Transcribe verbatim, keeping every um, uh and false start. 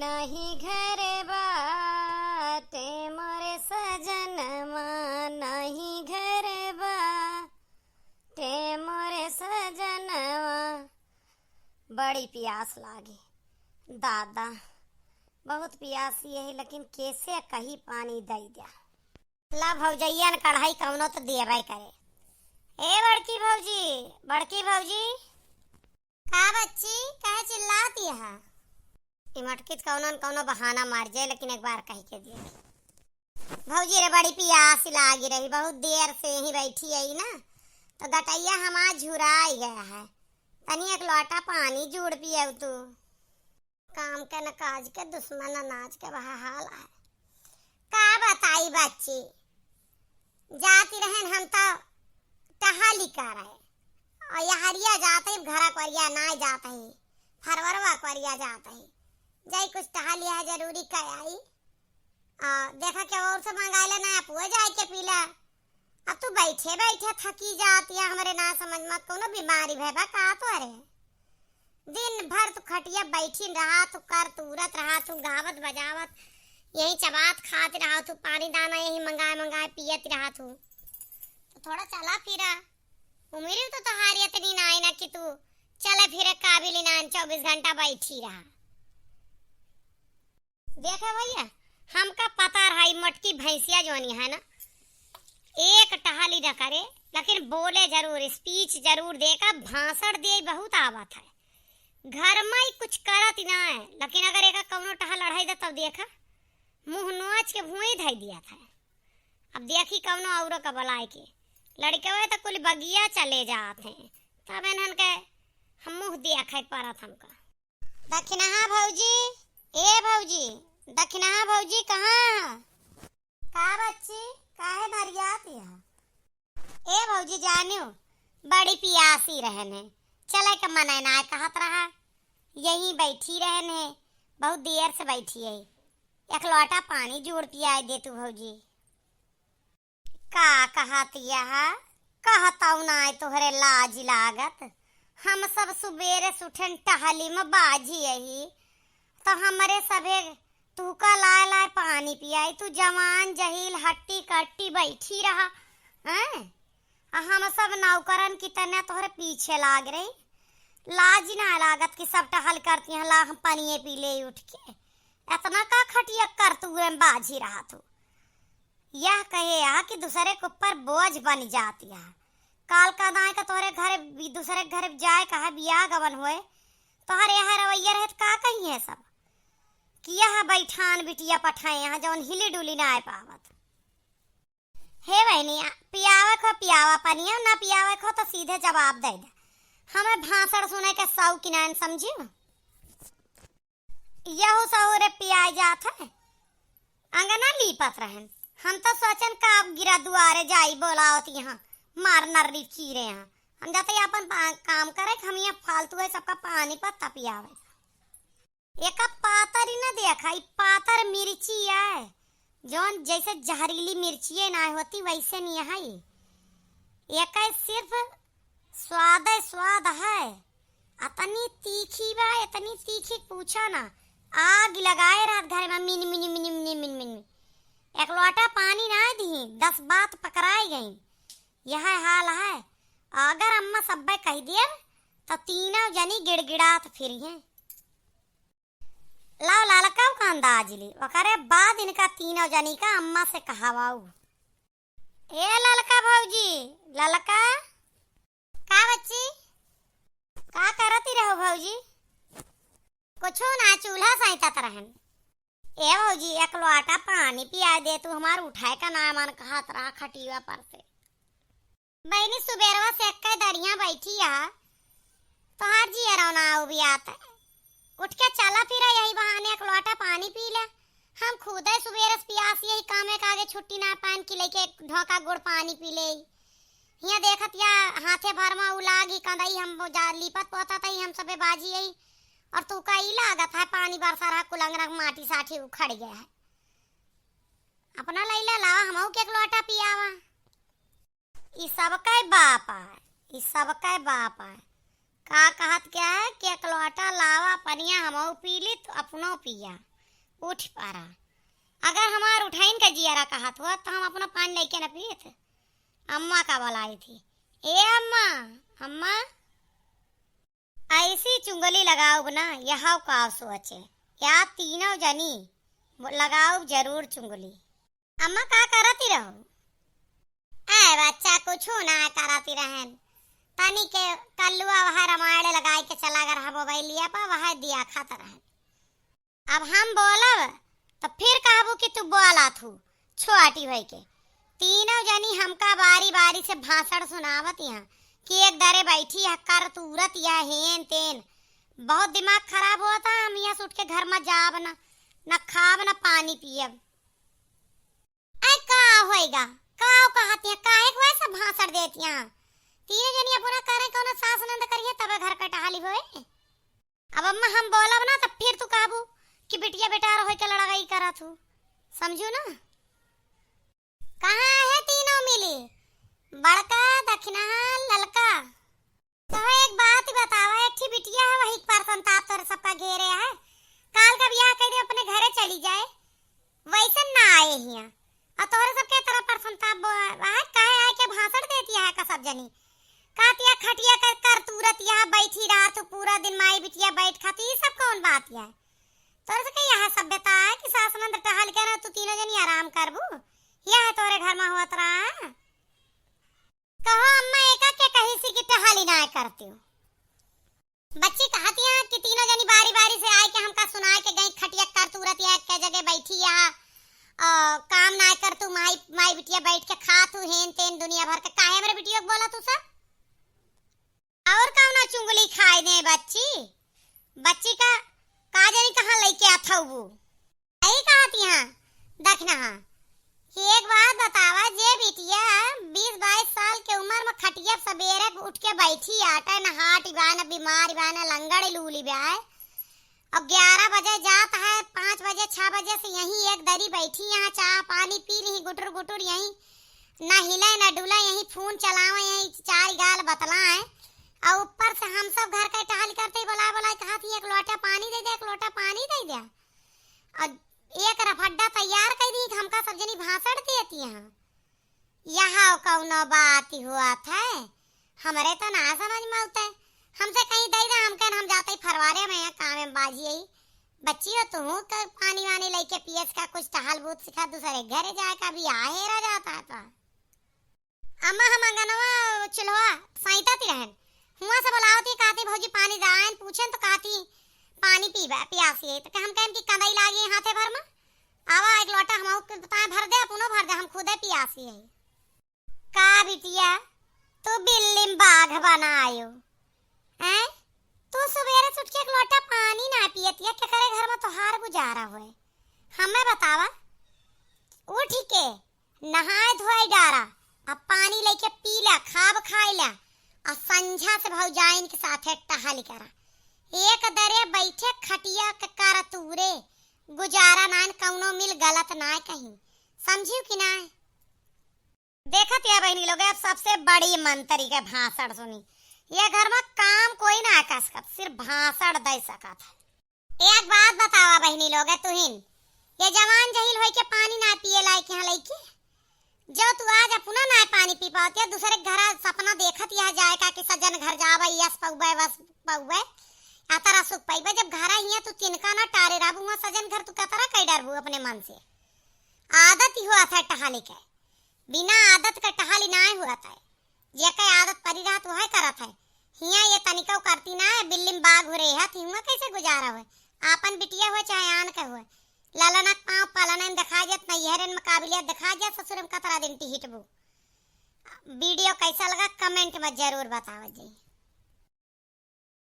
नहीं घर बाटे मोरे सजनवा, नहीं घर बाटे मोरे सजनवा। बड़ी पियास लागी दादा, बहुत पियासी है, लेकिन कैसे कहीं पानी दई द्या। ला भौजैया न कढ़ाई कौनो तो देबै करे। ए बड़की भौजी, बड़की भौजी। का बच्ची, काहे चिल्लात यहा? ई मटकित कौनो न कौनो बहाना मार जाए, लेकिन एक बार कह के देख। भौजी रे, बड़ी पियास लागी रही, बहुत देर से यहीं बैठी आई ना, तो गटैया हमार झुराई गया है, तनी एक लोटा पानी जूड़ पियऊ तू। काम के न काज के, दुश्मन अनाज के, वह हाल है। का बताई बच्ची, जाती रहन हम तो टहली करे, और यहरिया जात ही, घरा कोरिया ना जात ही, फरवरवा कोरिया जात ही, जाई कुछ टहलिया जरूरी कह आई। आ, देखा के और से मंगाए ले ना, अपुआ जाए के पीला। अब तू बैठे बैठे थकी जाती है, हमरे ना समझ मत कौनो बीमारी भय बा का तोहरे? दिन भर तू खटिया बैठी रहा, तू कर तूरत रहा, तू गावत बजावत, यही चबात खात रहा, तू पानी दाना यही मंगाए मंगाए पियत रहा तू। तो थोड़ा चला फिरा, उम्र तो तोहारी इतनी ना आई ना कि तू चले फिरे काबिल ना, चौबीस घंटा बैठी रहा। देखे भैया, हमका पता रहा, ई मोटकी भैंसिया जोनी है ना, एक टहली न करे, लेकिन बोले जरूर, speech जरूर देका, भाषण दे बहुत आवत है। घर में ही कुछ करत ही ना है, लेकिन अगर एका कौनो टहल अढ़ाई दे, तब देखा, मुंह नोच के भुई धई दिया था। अब देखी कौनो औरो का बुलाए के, लड़के हुए तो कुल बगिया चले जात हैं, तब इन्हन के हम मुंह देखे परत हमका। दखिनहा भौजी, ए भौजी, दखिनहा भौजी, कहाँ ह? का बच्ची, काहे नरियात ह? ए भौजी, जानियो, बड़ी पियासी रहन है, चले के मनय नाय कहत रहा, यहीं बैठी रहन है, बहुत देर से बैठी है, एक लोटा पानी जूड़ पियाए दे तू भौजी। का कहत यह? कहतऊ नाय तोहरे लाज लागत? हम सब सुबेरे से उठन टहली में बाझी यही, तो हमरे सभे तुहका लाए लाए पानी पियाई, तू जवान जहील हट्टी कट्टी बैठी रहा, हैं? आ हम सब नौकरन की तने तोहरे पीछे लाग रही। लाज ना लागत कि सब टहल करती हैं, ला हम पनिये पी ले उठ के। इतना का खटिया कर तू एम बाझी रहा तू? यह कहे आ कि दूसरे के ऊपर बोझ बन जाती है। काल का दाएं का तोहरे घर बी-, दूसरे के घर जाए का है, बियाह गवन होए, तोहरे यहाँ रवैया रहे त का कही है सब कि यह बैठान बिटिया पठाए यहाँ जौन हिली डुली ना आए पावत। हे बहनी, पियावे खो पियावा पनिया, ना पियावे खो तो सीधे जवाब दे दे। हमें भाषण सुने के शौकीन आन समझियो। यहू सहूरे पियाई जात है। अंगना लीपत रहन। हम तो सोचन का अब गिरा दुआरे जाई बोलावत यहाँ। मार नर्री चीरे यहाँ। हम जाते ही अपन पा-, काम करे, हम यहाँ फालतू है सबका पानी पत्ता पियावे। एका पातर ही ना देखा, ई पातर मिर्ची है। जौन जैसे जहरीली मिर्चिये ना होती वैसे नहीं है। एका सिर्फ स्वाद है, स्वाद है। अतनी तीखी बा, इतनी तीखी पूछा ना। आग लगाए रहत घर में मिन, मिन, मिन। एक लोटा पानी ना दी, दस बात पकड़ाई गई। यह हाल है। अगर अम्मा सब्बे कह दिए तो तीनों जनी गिड़गिड़ात फिरी हैं। लाओ ललका का अंदाज ली, ओकरे बाद इनका तीनों जनी का अम्मा से कहावाऊ। ए ललका भौजी, ललका। का बच्ची? का करती रहो भौजी? कुछो ना, चूल्हा सैतत रहन। ए भौजी, एक लोटा पानी पिया दे तू, हमार उठाए का ना मन कहत रहा खटिया पर से। बहिनी, सुबेरवा से एक्के दरिया बैठी आ, तोहार जियरौ ना उबियात है। उठ के चला फिरा, यही बहाने एक लोटा पानी पी ले। हम खुदे सुबेरे से पियास यही कामे का आगे छुट्टी ना पान कि लेके एक ढोका गुड़ पानी पी ले। हियाँ देखत या हाथे भर में उ लागी कंदई, हम वो जा लीपत पोतत हई, हम सबे बाझी हई। और तू का ई लागत है पानी बरसा रहा, कुल अंगना के माटी साठी उखड़ गया है। अपना लैला लावा, हमहू के एक लोटा पियावा। ई सबके बाप आए, ई सबके बाप आए। का कहत क्या है कि एक लोटा लावा पनिया, हमहू पी ली, तू अपनो पिया। उठ परा। अगर हमार उठइन का जियरा कहत हुआ तो हम अपना पानी लइके न पीत। अम्मा का बुलाई थी, "ए अम्मा, अम्मा।" ऐसी चुंगली लगाउब ना, यह का सोचे, या तीनों जनी लगाउब जरूर चुंगली। अम्मा का करती रहो? ए बच्चा, कुछ ना करती रहन, तनी के कल्लुआ वह रामायण लगाए के चला गर हम मोबाइलिया पर वह दिया खात रहन। अब हम बोलब तो फिर कहबू कि तू बोला थू छोटी होई के। तीनों जनी हमका बारी बारी से भाषण सुनावत यहाँ कि एक दरे बैठी है, कर तूरत या हेन तेन। बहुत दिमाग खराब होता, हम यहाँ से उठ के घर में जाब ना, न खाब न पानी पियब। ऐ का होएगा? का कहती है? काहे को ऐसा भाषण देती हैं? तीनों जनी अपना करे, कौनो सास नंद करिए तबे घर का टहाली होए। अब अम्मा हम बोलब ना तब फिर तू कहबू कि बिटिया बेटार होई के लड़ाई करत हूँ, समझू ना? कहाँ है तीनों मिली, बड़का, दखिनहा, ललका? तो एक बात बतावा, एक ठी बिटिया है, वही के परसंताप तोरे सबका घेरे है। काल का बियाह कइ दे, अपने घरे चली जाए, वैसन ना आए हियाँ। और तोरे सबके तरह परसंताप बो-, है, काहे आए के भाषण देती है का सब जनी? कहती है, "खटिया कर, कर तूरत यहाँ बैठी रहा तू पूरा दिन, माई बिटिया बैठ खाती, ये सब कौन बात है?" तोरे सबके यहाँ सभ्यता है कि सास नंद टहल के ना तू तीनों जनी आराम करबू? यह है तोरे घर में होत रहा है? कहो अम्मा, एका के कही सी कि टहली ना करती हूँ। बच्ची कहती हैं कि तीनों जनी बारी बारी से आए के हमका सुनाए के गई, "खटिया कर तूरत या के जगह बैठी या, अ, काम ना कर तू, माई, माई बिटिया बैठ के खा तू हेन तेन दुनिया भर के।" काहे हमरे बिटिया के बोला तू सब? और कौना चुंगली खाए दे बच्ची? बच्ची का, का जानी कहाँ लइके आथऊ वो। यही कहती हैं, दखिनहा, कि एक बात बतावा, जे बिटिया बीस बाईस साल के उम्र में खटिया पे सबेरे उठ के बैठी आटे, न हाथ बा, न बीमार बा, न लंगड़ लूली बा, और ग्यारह बजे जात है, पाँच बजे, छह बजे से यहीं एक दरी बैठी, यहाँ चाह पानी पी ली, गुटुर गुटुर यहीं, न हिले न डुले, यहीं फोन चलावे, यहीं चार गाल बतलाए, और ऊपर से हम सब घर के टहल करते ही बोला बोला कहत ही, "एक लोटा पानी दे दे, एक लोटा पानी दे दे।" और एक रफड्डा तैयार कर दी कि हमका सब जनी भाषण देती हैं। यहाँ कौनो बात हुआ था, हमरे तो ना समझ में आते। हमसे कहीं दे दे, हम कहन हम जाते ही फरवारे में यहाँ काम में बाजी आई। बच्ची हो तू का पानी वानी लेके पियस का, कुछ टहल बूत सिखा, दूसरे घरे जाए का भी आहे रह जाता है तो। अम्मा हम अंगनवा चूल्हा साइता ती रहन, हुआ से बोलावती, कहती, "भौजी पानी दायन," पूछन तो कहती, "पानी पीबा, पियासी है।" तो हम कहन कि कदई लागी हाथे भर में, आवा एक लोटा हम बताए भर दे, अपनो भर दे, हम खुदे पियासी है। का बिटिया, तू बिल्ली में बाघ बनायो, हैं? तू सुबेरे से उठ के एक लोटा पानी ना पियतिया, केकरे घर में तोहार गुजारा होए? हमें बतावा, उठ के नहाए धोए डारा, अब पानी लेके पी ला, खाब खाए ला, आ संझा से भौजाइन के साथे टहल करा। एक दरे बैठे खटिया के कर तूरे, गुजारा नाइन कौनो मिल गलत नाय कहीं, समझियो कि नाय? देखत या बहिनी लोग, अब सबसे बड़ी मंत्री के भाषण सुनी। ये घर में काम कोई ना कर सकत, सिर्फ भाषण दे सकत है। एक बात बतावा बहिनी लोग, तुहिन ये जवान जहिल होई के पानी ना पिए लायक यहाँ लइके, जो तू आज अपना ना पानी पी पावत या, दूसरे के घरा सपना देखत यह जाए का कि सजन घर जावे, यस पौबे, वस पौबे, आ तरह सुख पइबे। जब घरा हिया तू तिनका ना टारे रहबू, वहाँ सजन घर तू कतरा कई डरबू अपने मन से। आदत ही हुआ था टहले के, बिना आदत के टहली नाय हुआ था। जेके आदत परी रहत वह करत है। हिया ये तनिको करती ना है, बिल्ली में बाघ हो रहे है, हिया कैसे गुजारा हुए? आपन बिटिया हुए चाहे आन के हुए, ललना के पाँव पलना में दिखा जात, नैहरन में काबिलियत दिखा जात, ससुर में कतरा दिन टिहिटबू। वीडियो कैसा लगा comment में जरूर बतावत जाई।